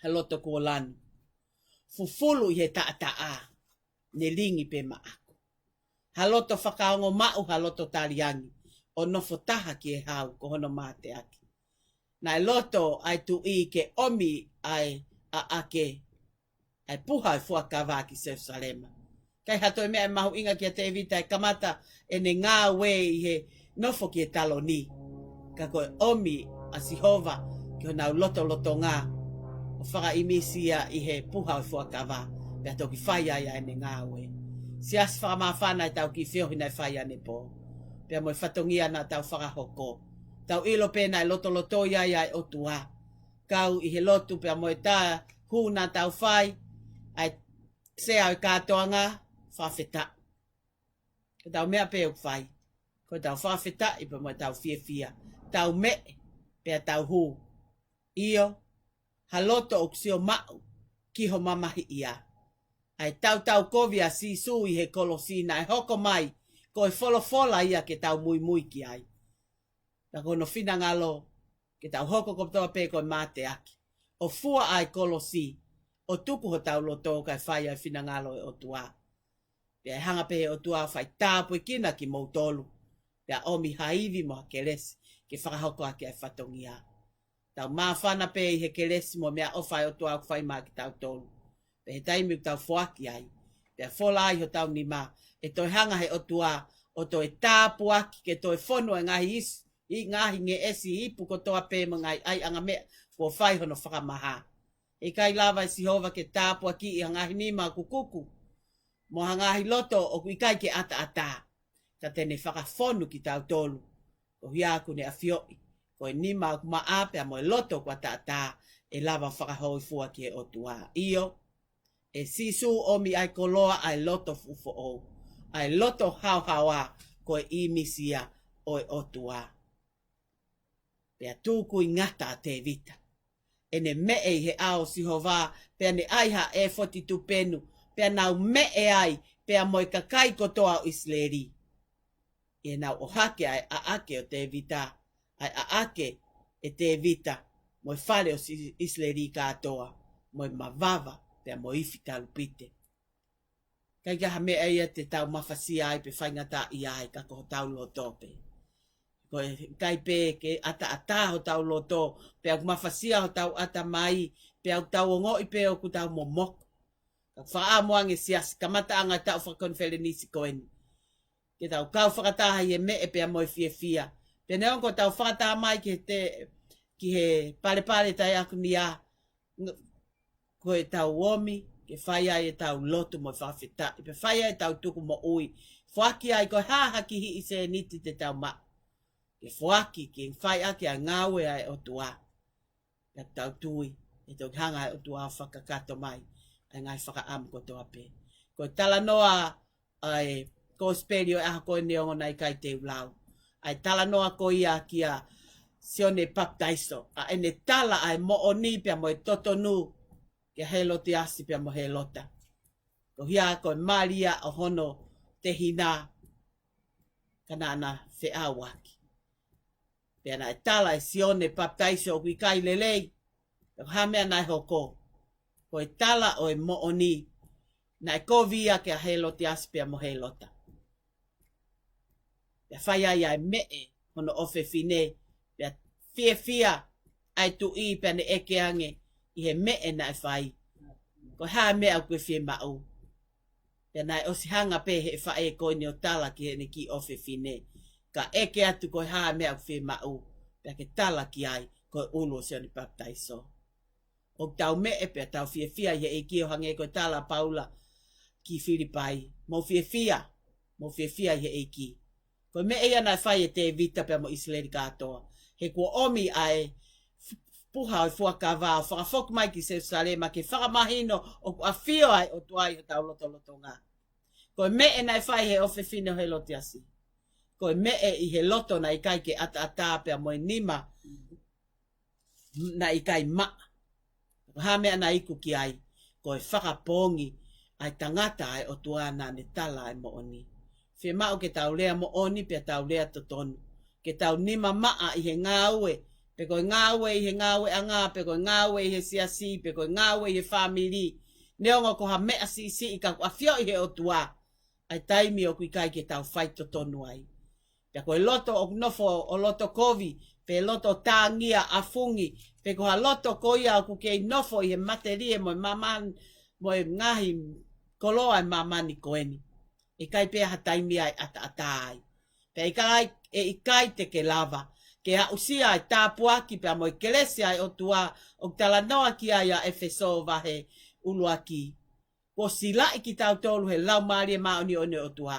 ha loto kuo lanu, fufulu ʻi he taʻataʻa, ne lingi pē maʻaku. Ha loto fakaongo maʻu, ha loto taliangi, ʻo nofo taha ki he hau, ko hono mateaki. Naʻe loto ʻa e tuʻi ke ʻomi ʻa e ʻaʻake, ʻa e puha ʻo e fuakava ki Selusalema. ʻIkai ha toe meʻa ʻe mahuʻinga kia Tēvita ʻi he kamata ʻene ngāue ʻi he nofo ki he taloni. Ka ko e ʻomi ʻa Sihova ki honau lotolotonga ʻo fakaʻimisi ia ʻi he puha ʻo e fuakava, pea toki fai ai ʻa ʻene ngāue. Siasi, fakamāfana ʻetau kiʻi feohi naʻe fai ʻanepō, pea mo e fatongia naʻa tau fakahoko. Tau ʻilo pē naʻe lotolotoi ai ʻa e ʻOtua. Kau ʻi he lotu pea mo e tā hū naʻa tau fai, ʻa e sea ʻo e kātoanga, fakafetaʻi. Ko ʻetau meʻa pē ʻoku fai, ko ʻetau fakafetaʻi pea mo ʻetau fiefia. Tau meʻe pea tau hū. ʻIo, ha loto ʻoku sio maʻu ki ho mamahiʻia. ʻa e tautau kovi ʻa Sīsū ʻi he kolosi naʻe hoko mai, ko e folofola ia ke tau muimui ki ai. Pea ko hono finangalo, ke tau hoko kotoa pē ko e mateaki. ʻO fua ʻa e kolosi, ʻo tuku hotau loto kae fai ʻa e finangalo ʻo e ʻOtua. Pea ʻe hanga pē ʻe he ʻOtua ʻo fai tāpuekina kimoutolu. Pea ʻomi ha ivi mo ha kelesi, ke fakahoko ʻaki ʻa e fatongia. Tau māfana pē ʻi he kelesi mo e meʻaʻofa ʻa e ʻOtua ʻoku fai maʻa kitautolu. Pea he taimi ʻoku tau foaki ai, pea fola ai hotau nima, ʻe toe hanga ʻe he ʻOtua ʻo toe tāpuaki ke toe fonu e ngaahi is-, ʻi ngaahi ngeʻesi ipu kotoa pē mo e ngaahi ʻaiʻanga meʻa kuo fai hono fakamaha. ʻE ʻikai lava ʻe Sihova ke tāpuakiʻi ha ngaahi nima kukuku, mo ha ngaahi loto ʻoku ʻikai ke ʻataʻatā. Ka te ne fakafonu kitautolu, koeʻuhi ʻoku ne ʻafioʻi ko e nima ʻoku maʻa pea mo e loto ʻoku ʻataʻatā ʻe lava fakahōifua ki he ʻOtua. ʻIo, ʻe Sīsū ʻomi ʻa e koloa ʻa e loto fuʻu foʻou, ʻa e loto haohaoa, ko e ʻīmisi ia ʻo e ʻOtua. Pea tuku ʻi ngata ʻa Tēvita. ʻEne meʻe ʻi he ʻao ʻo Sihova, pea ne ʻai ha ʻefoti tupenu, pea nau meʻe ai, pea mo e kakai kotoa ʻo ʻIsileli. ʻI heʻenau ʻohake ʻa e ʻaʻake ʻo Tēvita, ʻa e ʻaʻake ʻe Tēvita, mo e fale ʻo ʻIsi-, ʻIsileli kātoa, mo e mavava, pea mo e ifi talupite. ʻIkai ke ʻi ai ha meʻa ia te tau mafasia ai pe faingataʻaʻia ai ka ko hotau loto pē. Ko e ʻikai pē ke ʻataʻatā hotau loto, pea ʻoku mafasia hotau ʻatamai, pea ʻoku tau ongoʻi pē ʻoku tau momoko. Ka faʻa mo ange siasi, kamataʻanga taʻu fakakonifelenisi ko eni. Ke tau kau fakataha ʻi he meʻe pea mo e fiefia. Pea neongo ʻoku tau fakataha mai ki he te-, ki he palepale taʻeʻakunia, ng-, ko ʻetau ʻomi, ke fai ai ʻetau lotu mo e fakafetaʻi, pea fai ai ʻetau tuku moʻui, foaki ai ko e hā ha kiʻi sēniti te tau maʻu. Ke foaki, ke fai ʻaki ʻa e ngāue ʻa e ʻOtua. Pea tau tui, ʻe toki hanga ʻe he ʻOtua ʻo fakakakato mai ʻa e ngaahi fakaʻamu kotoa pē. Ko e talanoa ʻa e kosipeli ʻo e ʻaho ko eni, neongo naʻe ʻikai te u lau. ʻA e talanoa ko ia kia Sione Papitaiso, ʻa ʻene tala ʻa e moʻoni pea mo e totonu kia Helotiasi pea mo Helota. Koeʻuhi ko e mali ia ʻo hono tehina, ka naʻa na feʻauaki. Pea naʻe tala ʻe Sione Papitaiso ʻoku ʻikai lelei, ka ko e hā e meʻa naʻe hoko? Ko e tala ʻo e moʻoni, naʻe kovi ia kia Helotiasi pea mo Helota. Pea fai ai ʻa e meʻe hono ʻofefine, pea fiefia ʻa e tuʻi pea ne ʻeke ange ʻi he meʻe naʻe fai, ko e hā e meʻa ʻoku ke fiemaʻu? Pea naʻe ʻosi hanga pē ʻe he faʻē ko eni ʻo tala ki heʻene kiʻi ʻofefine. Ka ʻeke atu ko e hā e meʻa ʻoku fiemaʻu, pea ke tala ki ai ko e ʻulu ʻo Sione Papitaiso. ʻOku tau meʻe pea tau fiefia ʻi he ʻEiki, ʻo hangē ko e tala ʻa Paula ki Filipai. Mou fiefia, mou fiefia ʻi he ʻEiki. Ko e meʻa ia naʻe fai ʻe Tēvita pea mo ʻIsileli kātoa. He kuo ʻomi ʻa e f-, puha ʻo e fuakava ʻo fakafoki mai ki Selusalema ke fakamahino ʻoku ʻafio ʻa e ʻOtua ʻi hotau lotolotonga. Ko e meʻe naʻe fai ʻe he ʻofefine ʻo Helotiasi. Ko e meʻe ʻi he loto naʻe ʻikai ke ʻataʻatā pea mo e nima naʻe ʻikai maʻa. Ko e hā e meʻa naʻe iku ki ai? Ko e fakapoongi ʻa e tangata ʻa e ʻOtua naʻa ne tala ʻa e moʻoni. Fiemaʻu ke tau lea moʻoni pea tau lea totonu. Ke tau nima maʻa ʻi he ngāue, pe ko e ngāue ʻi he ngāueʻanga, pe ko e ngāue ʻi he siasi, pe ko e ngāue ʻi he fāmili. Neongo ko ha meʻa siʻisiʻi, ka ʻoku ʻafioʻi ʻe he ʻOtua ʻa e taimi ʻoku ʻikai ke tau fai totonu ai. Pea ko e loto ʻoku nofo ʻo loto kovi, pe loto tāngia, ʻafungi, pe ko ha loto ko ia ʻoku kei nofo ʻi he matelie mo e māmani, mo e ngaahi koloa ʻo e māmani ko eni. ʻIkai pē ha taimi ia ʻe ʻataʻatā ai. Pea ʻikai, ʻe ʻikai te ke lava ke aʻusia ʻa e tāpuaki pea mo e kelesi ʻa e ʻOtua ʻoku talanoa ki ai ʻa ʻEfesō vahe ʻuluaki. Kuo silaʻi kitautolu ʻe he Laumālie Māʻoniʻoni ʻo e ʻOtua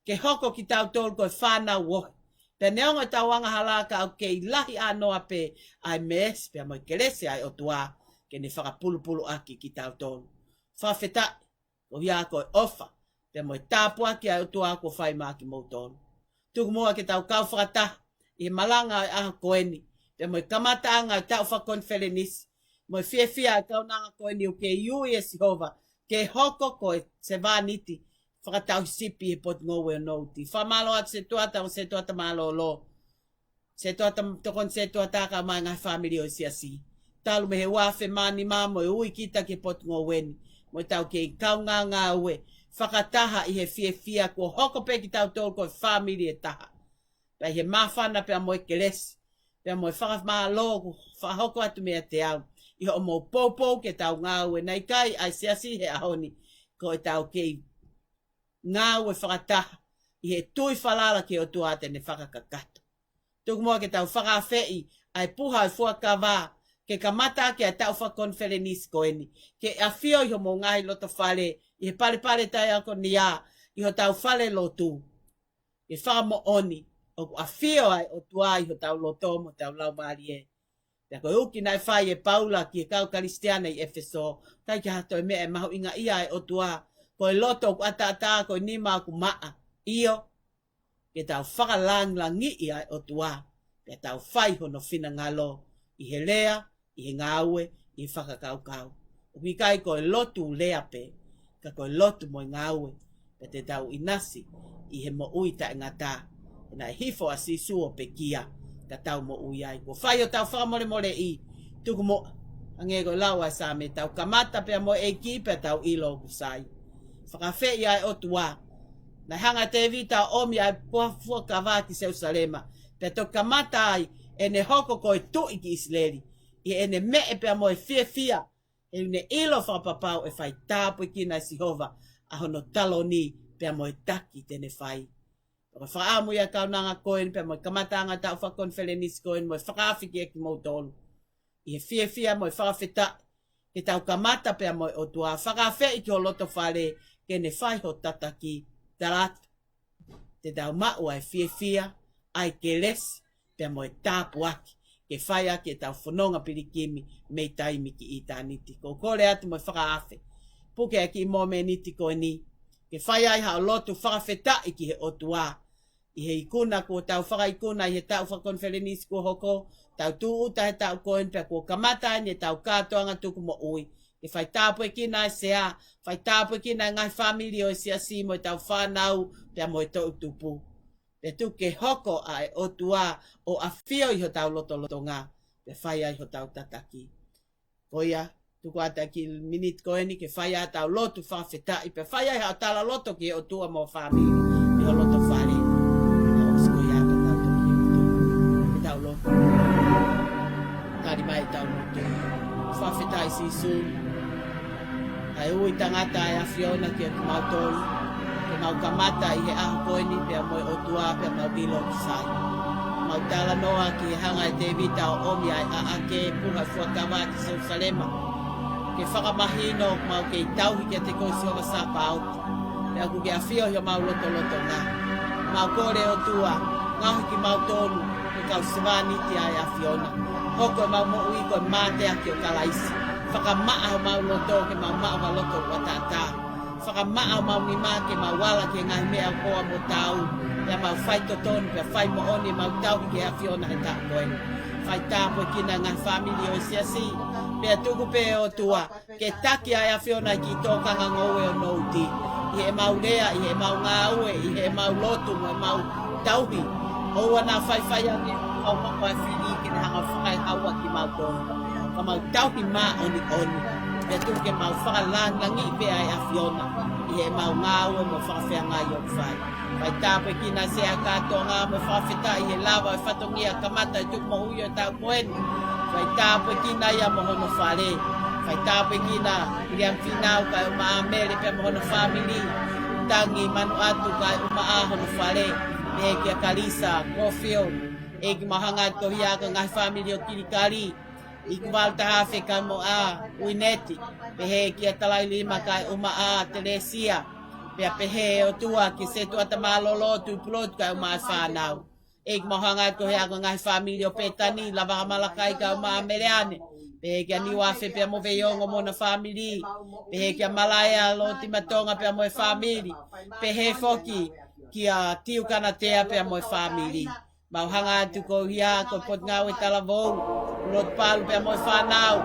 ke hoko kitautolu ko e fānau ohi. Pea neongo ʻetau angahala, ka ʻoku kei lahi ʻānoa pē ʻa e meesi pea mo e kelesi ʻa e ʻOtua ke ne fakapulupuluʻaki kitautolu. Fakafetaʻi, koeʻuhi ko e ʻofa pea mo e tāpuaki ʻa e ʻOtua kuo fai maʻa kimoutolu. Tuku muʻa ke tau kau fakataha ʻi he malanga ʻo e ʻaho ko eni, pea mo e kamataʻanga ʻo e taʻu fakakonifelenisi, mo e fiefia ʻa e kaunanga ko eni ʻoku kei ui ʻe Sihova ke hoko ko e sevāniti fakatauhisipi he potungāue ʻo Nouti. Fakamālō atu setuata, ʻo setuata mālōlō. Setuata, tokoni setuata kae ʻumaʻā e ngaahi fāmili ʻo e siasi. Talu mei he ua afe mā nima mo e ui kita ki he potungāue ni. Mo ʻetau kei kaungā ngāue fakataha ʻi he fiefia kuo hoko pē kitautolu ko e fāmili ʻe taha. Pea ʻi he māfana pea mo e kelesi, pea mo e fakamālō kuo fakahoko atu meiate au. ʻI hoʻomou poupou ke tau ngāue, naʻe ʻikai ʻa e siasi he ʻaho ni, ko ʻetau kei ngāue fakataha ʻi he tui falala ki he ʻOtua te ne fakakakato. Tuku muʻa ke tau fakaafeʻi ʻa e puha ʻo e fuakava, ke kamata ʻaki ʻa e taʻu fakakonifelenisi ko eni, ke ʻafio ʻi homou ngaahi loto fale, ʻi he palepale taiakonia, ʻi hotau fale lotu. ʻE fakamoʻoni ʻoku ʻafio ʻa e ʻOtua ʻi hotau loto mo hotau laumālie. Pea ko e uki naʻe fai ʻe Paula ki he kau Kalisitiane ʻi ʻEfesō, ʻikai ke ha toe meʻa ʻe mahuʻingaʻia ʻa e ʻOtua, ko e loto ʻoku ʻataʻatā, ko e nima ʻoku maʻa. ʻIo, ke tau fakalāngilangiʻi ʻa e ʻOtua, pea tau fai hono finangalo ʻi he lea, ʻi he ngāue, ʻi he fakakaukau. ʻOku ʻikai ko e lotu lea pē, ka ko e lotu mo e ngāue, pea te tau ʻinasi ʻi he moʻui taʻengata. He naʻe hifo ʻa Sīsū ʻo pekia, ka tau moʻui ai. Kuo fai hotau fakamolemoleʻi, tuku muʻa, hangē ko e lau ʻa e Saame, tau kamata pea mo e ʻEiki pea tau ʻilo ʻoku sai. Fakaafeʻi ʻa e ʻOtua. Naʻe hanga ʻe Tēvita ʻo ʻomi ʻa e puha fuakava ki Selūsalema, pea toki kamata ai ʻene hoko ko e tuʻi ki ʻIsileli, ʻi heʻene meʻe pea mo e fiefia, he ʻoku ne ʻilo fakapapau ʻe fai tāpuekina ʻe Sihova ʻa hono taloni pea mo e taki te ne fai. Ko e fakaʻamu ia ʻa e kaunanga ko eni pea mo e kamataʻanga ʻo e taʻu fakakonifelenisi ko eni mo e fakaafe kiate kimoutolu. ʻI he fiefia mo e fakafetaʻi, ke tau kamata pea mo e ʻOtua, fakaafeʻi ki ho loto fale, ke ne fai ho tataki, tala atu te tau maʻu ʻa e fiefia, ʻa e kelesi, pea mo e tāpuaki, ke fai ʻaki ʻetau fononga pilikimi mei taimi ki ʻitāniti. Ko e kole atu mo e fakaafe, puke ʻa e kiʻi momeniti ko eni, ke fai ai haʻo lotu fakafetaʻi ki he ʻOtua, ʻi he ikuna kuo tau fakaikuna ʻi he taʻu fakakonifelenisi kuo hoko, tau tūʻuta he taʻu ko eni pea kuo kamata eni ʻetau kātoanga tuku moʻui. Ke fai tāpuekina ʻa e sea, fai tāpuekina ʻa e ngaahi fāmili ʻo e siasi mo ʻetau fānau pea mo e toʻutupu. Pea tuku ke hoko ʻa e ʻOtua ʻo ʻafio ʻi hotau lotolotonga, pea fai ai hotau tataki. Ko ia, tuku atu ʻa e kiʻi miniti ko eni ke fai ai ʻetau lotu fakafetaʻi, pea fai ai haʻo talaloto ki he ʻOtua mo e fāmili, ʻi ho loto fale. Pea ʻosi ko ia ka tau toki lotu. Ke tau lotu. Tali mai ʻetau lotu. Fakafetaʻi Sīsū. ʻA e ui tangata ʻa e ʻAfiona kiate kimautolu, ke mau kamata ʻi he ʻaho ko eni pea mo e ʻOtua pea mau ʻilo ʻoku sai. Mau talanoa ki he hanga ʻe Tēvita ʻo ʻomi ʻa e ʻaʻake, puha fuakava ki Selūsalema, ke fakamahino ʻoku mau kei tauhi kiate koe Sihova Sāpaoti, pea ʻoku ke ʻafio ʻi homau lotolotonga. Mau kole ʻOtua, ngaohi kimautolu ko e kau sevāniti ʻa e ʻAfiona. Hoko ʻemau moʻui ko e mateaki ʻo Kalaisi. Fakamaʻa homau loto ke mau maʻu ha loto ʻoku ʻataʻatā. Fakamaʻa homau nima ke mau ala ki he ngaahi meʻa ʻoku hoa mo taau, pea mau fai totonu, pea fai moʻoni ʻemau tauhi ki he ʻAfiona he taʻu ko eni. Fai tāpuekina ʻa e ngaahi fāmili ʻo e siasi, pea tuku pē ʻOtua, ke taki ʻa e ʻAfiona ʻi he kiʻi tōkanga ngoue ʻo Nouti, ʻi heʻemau lea, ʻi heʻemau ngāue, ʻi heʻemau lotu, mo ʻemau tauhi. ʻOua naʻa faifai ange ʻa e kau mako ʻa e fili ke ne hanga ʻo fakaehaua kimautolu. Ka mau tauhi māʻoniʻoni. Pea tuku ke mau fakalāngilangiʻi pē ʻa e ʻAfiona ʻi heʻemau ngāue mo e fakafeangai ʻoku fai. Fai tāpuekina ʻa e sea kātoanga mo e fakafetaʻi he lava ʻo e fatongia kamata ʻa e tuku moʻui ʻo e taʻu ko eni. Fai tāpuekina ia mo hono fale. Fai tāpuekina Viliami Fīnau kae ʻumaʻā Mele pea mo hono fāmili. Tangi Manuʻatu kae ʻumaʻā hono fale. Pehē kia Kalisa Kofio. ʻEiki mau hanga atu ko ia ko e ngaahi fāmili ʻo Kilikali. ʻEiki Valu Tahafe kae ʻumaʻā Uineti. Pehē kia Talailima kae ʻumaʻā Telesia. Pea pehē ʻOtua kia Setuata Mālōlō Tuʻipulotu kae ʻumaʻā e fānau. ʻEiki mau hanga atu ko ia ko e ngaahi fāmili ʻo Pētani, Lavaka Malakai kae ʻumaʻā Meleane. Pehē kia Niuafe pea mo Veiongo mo hona fāmili. Pehē kia Malaea Loti Matonga pea mo e fāmili. Pehē foki kia Tiu Kanatea pea mo e fāmili. Mau hanga atu ko ia ko e Potungāue Talavou, Lotu Palu pea mo e fānau.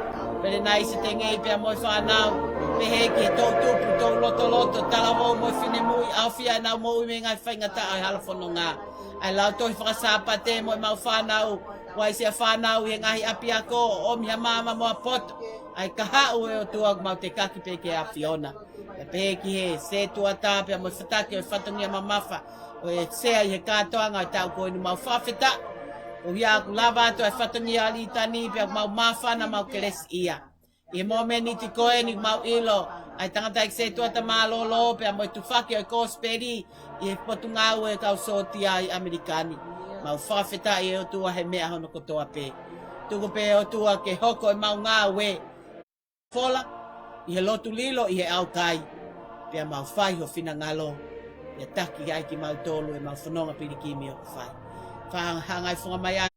Pelenaisi Tengei pea mo e fānau. Pehē ki he toʻu tupu, toʻu lotoloto, talavou mo e finemui, ʻaofia ʻenau moʻui mei he ngaahi faingataʻa ʻo e hala fononga. ʻA e lautohi fakasāpate mo ʻemau fānau, uaisia fānau ʻi he ngaahi ʻapiako, ʻomi ha maama mo ha poto. ʻA e kahaʻu ʻe ʻOtua ʻoku mau tekaki pē ki he ʻAfiona. Pea pehē ki he sētuata pea mo e fataki ʻo e fatongia mamafa ʻo e sea ʻi he kātoanga ʻo e taʻu ko eni, mau fakafetaʻi. ʻOku ʻi ai ʻoku lava atu ʻa e fatongia ʻa Litani pea mau māfana, mau kelesiʻia. ʻI he momeniti ko eni mau ʻilo ʻa e tangataʻeiki sētuata mālōlō pea mo e tufaki ʻo e kosipeli ʻi he potungāue ʻa e kau sōtia ʻi ʻAmelika ni. Mau fakafetaʻi ʻe ʻOtua he meʻa hono kotoa pē. Tuku pē ʻOtua ke hoko ʻemau ngāue fola ʻi he lotu lilo ʻi he ʻaukai, pea mau fai ho finangalo, pea taki ai kimautolu ʻi heʻemau fononga pilikimi ʻoku fai. Fakahangahangai funga mai ʻa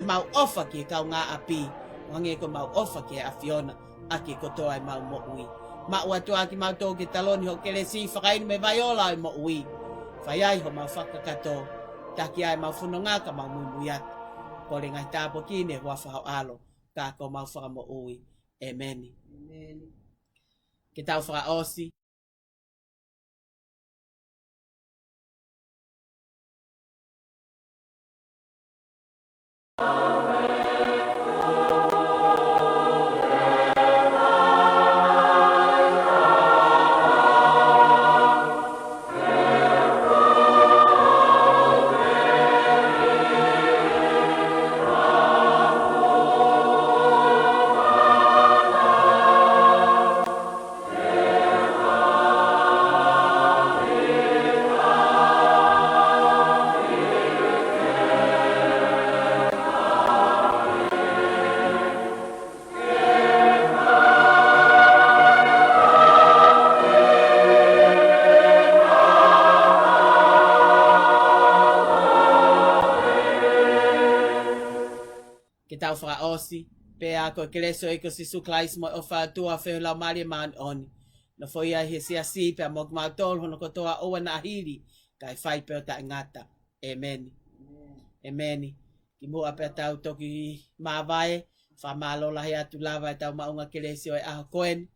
ʻemau ʻofa ki he kaungāʻapi, ʻo hangē ko ʻemau ʻofa ki he ʻAfiona, ʻaki kotoa ʻemau moʻui. Maʻu atu ʻa kimautolu ke taloni ho kelesi, fakainu mei he vai ola ʻo e moʻui. Fai ai homau fakakakato, taki ai ʻemau fononga ka mau muimui atu. Kole ngaahi tāpuaki ni ʻi he huafa ho ʻAlo, ka ko homau Fakamoʻui. ʻEmeni. ʻEmeni. Ke tau fakaʻosi. Ke tau fakaʻosi. Pea ko e kelesi ʻa e ʻEiki ko Sīsū Kalaisi mo e ʻofa ʻa e ʻOtua, feohi ʻa e Laumālie Māʻoniʻoni, nofoʻia ʻi he siasi pea mo kimautolu hono kotoa ʻoua naʻa hili, kae fai pē ʻo taʻengata. ʻEmeni. ʻEmeni. Kimuʻa pea tau toki māvae, fakamālō lahi atu lava ʻetau maʻunga kelesi ʻo e ʻaho ko eni,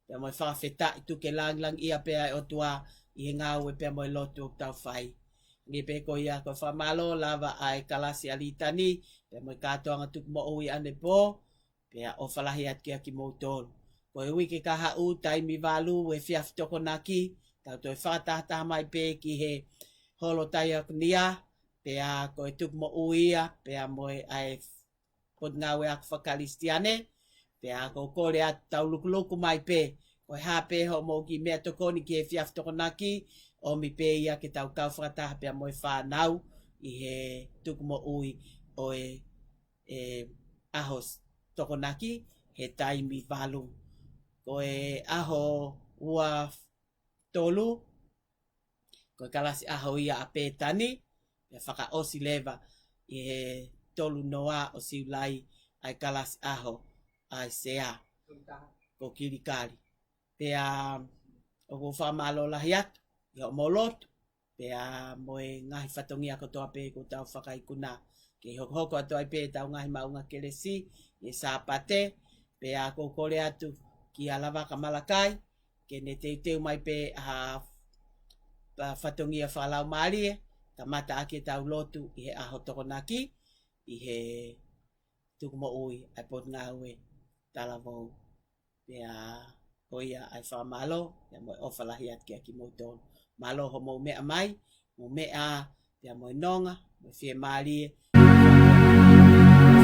pea mo e fakafetaʻi, tuku ke lāngilangiʻia pē ʻa e ʻOtua ʻi he ngāue pea mo e lotu ʻoku tau fai. Hangē pē ko ia, ko e fakamālō lava ʻa e kalasi ʻa Litani, pea mo e kātoanga tuku moʻui ʻanepō, pea ʻofa lahi atu kiate kimoutolu. Ko e uike kahaʻu, taimi valu, efiafi Tokonaki, tau toe fakatahataha mai pē ki he holo Taiokonia, pea ko e tuku moʻui ia, pea mo e ʻa e potungāue ako fakakalisitiane, pea ʻoku ou kole atu tau lukuluku mai pē, ko e hā pē hoʻomou kiʻi meʻatokoni ki he efiafi Tokonaki, ʻomi pē ia ke tau kau fakataha pea mo e fānau ʻi he tuku moʻui ʻo e, e, ʻaho s-, Tokonaki he taimi valu. Ko e ʻaho ua tolu, ko e kalasi ʻaho ia ʻa Pētani, pea fakaʻosi leva ʻi he tolu noa ʻo Siulai ʻa e kalasi ʻaho ʻa e sea ko Kilikali. Pea ʻoku ou fakamālō lahi atu ʻi hoʻomou lotu, pea mo e ngaahi fatongia kotoa pē kuo tau fakaikuna. Kei hokohoko atu ai pē ʻetau ngaahi maʻunga kelesi ʻi he Sāpate, pea ʻoku ou kole atu kia Lavaka Malakai, ke ne teuteu mai pē ha, ha fatongia fakalaumālie, kamata ʻaki ʻetau lotu ʻi he ʻaho Tokonaki, ʻi he tuku moʻui ʻa e Potungāue Talavou. Pea ko ia ʻa e fakamālō, pea mo e ʻofa lahi atu kiate kimoutolu. Mālō hoʻomou meʻa mai, mou meʻa, pea mo e nonga, mo e fiemālie,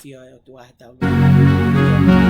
ʻafio ʻa e ʻOtua he taulō.